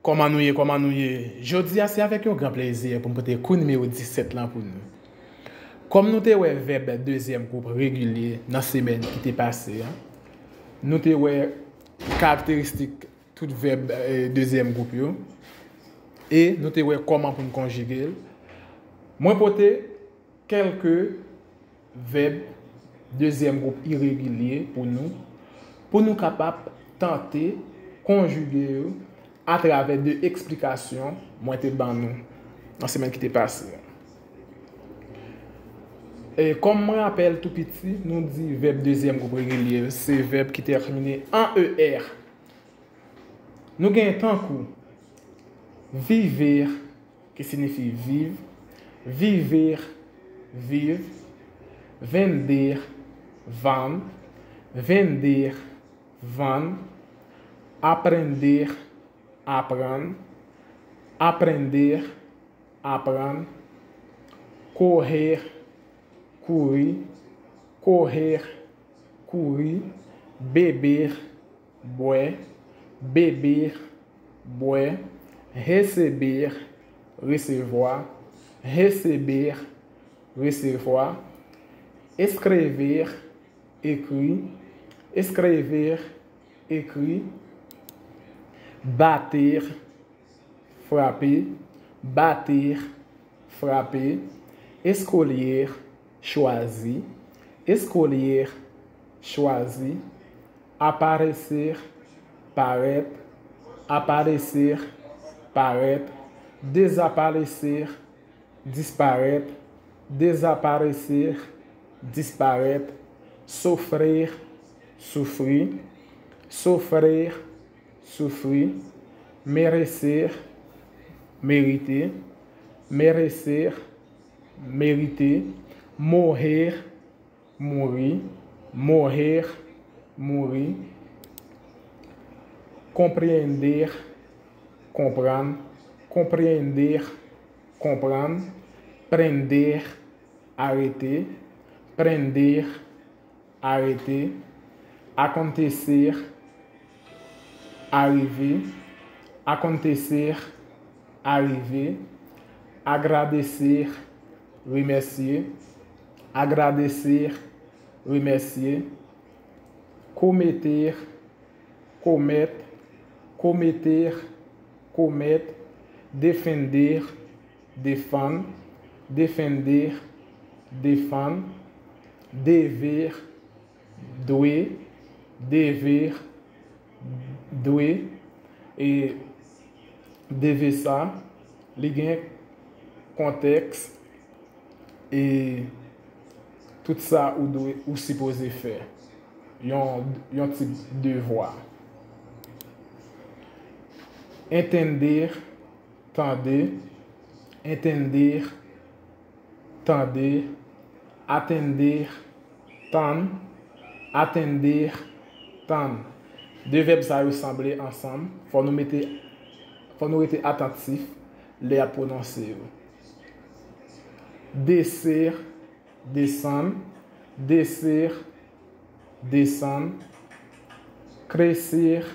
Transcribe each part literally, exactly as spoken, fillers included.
Kòman nou ye, kòman nou ye? Jodi a, se avèk yon gran plezi pou m pote kou nimewo disèt lan pou nou. Kòm nou te wè vèb dezyèm gwoup regilye nan semèn ki te pase a, nou te wè karakteristik tout vèb, eh, dezyèm gwoup yo, e nou te wè kòman pou n konjige l. Mwen pote kèlke vèb dezyèm gwoup iregilye pou nou, pou nou kapab tante konjige yo atravè de eksplikasyon mwen te ban nou nan semèn ki te pase. E kòm mwen rapèl tou piti, nou di vèb dezyèm gwoup regilye, se vèb ki tèmine an E R. Nou gen tankou viver, ki siyifi viv, viver, viv, vender, vann, vender, vann, aprender, aprann, aprender, aprann, correr, kouri, correr, kouri, beber, bwè, beber, bwè, receber, resevwa, receber, resevwa, escrever, ekri, escrever, ekri, bater, frape, bater, frape, escolher, chwazi, escolher, chwazi, aparecer, parèt, aparecer, parèt, desaparecer, disparèt, desaparecer, disparèt, sofrer, soufri, sofrer, soufri, merecer, merite, merecer, merite, morrer, mouri, morrer, mouri, compreender, konprann, compreender, konprann, prender, arete, prender, arete, acontecer, arive, acontecer, arive, agradecer, remèsye, agradecer, remèsye, cometer, komèt, cometer, komèt, defender, defann, defender, defann, dever, dwe, dever, dwe, e deve sa, li gen kontèks e tout sa ou dwe, ou sipoze fè. Yon, yon tip devwa. Entender, tande, entender, tande, atender, tann, atender, tann. De vèb sa yo sanble ansanm, fò nou mete, fò nou rete atantif lè y ap pwononse yo. Desir, desann, desir, desann, crescer,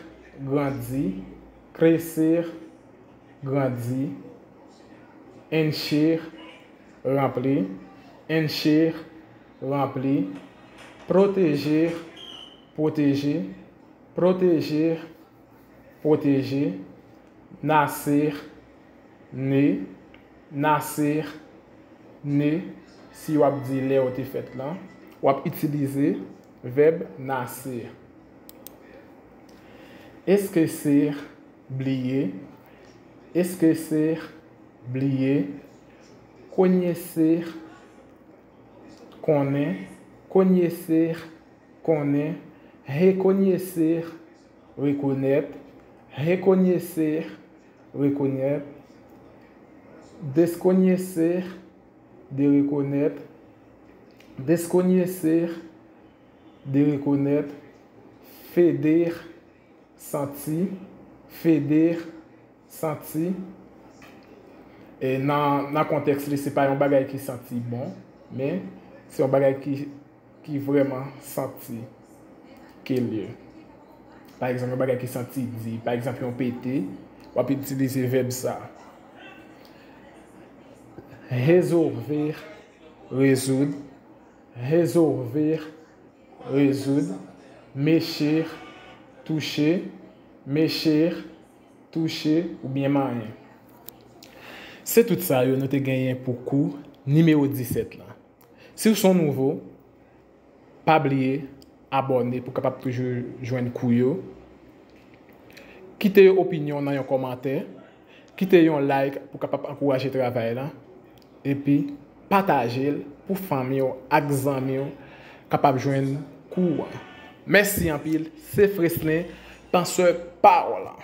grandi, crescer, grandi, encher, ranpli, encher, ranpli, proteger, pwoteje, proteger, pwoteje, nascer, ne, nascer, ne, si w ap di lè w te fèt lan, w ap itilize vèb nascer. Esquecer, bliye, esquecer, bliye, conhecer, konnen, conhecer, konnen, reconhecer, rekonèt, reconhecer, rekonèt, desconhecer, derekonèt, desconhecer, derekonèt, feder, santi, feder, santi. E nan, nan kontèks li, se pa yon bagay ki santi bon, men se yon bagay ki, ki vrèman santi ke l ye. Pa egzanp, yon bagay ki santi di, pa egzanp, yon pete, w ap itilize vèb sa. Resolver, rezoud. Resolver, rezoud. Mexer, touche. Mexer, touche oubyen manyen. Se tout sa yo nou te genyen pou kou nimewo disèt la. Si w se yon nouvo, pa bliye abòne pou w kapab toujou jwenn kou yo. Kite yon opinyon nan yon kòmantè. Kite yon like pou w kapab ankouraje travay la. Epi pataje l pou fanmi w ak zanmi w kapab jwenn kou an. Mèsi anpil. Se Freslin, pansè pawòl la.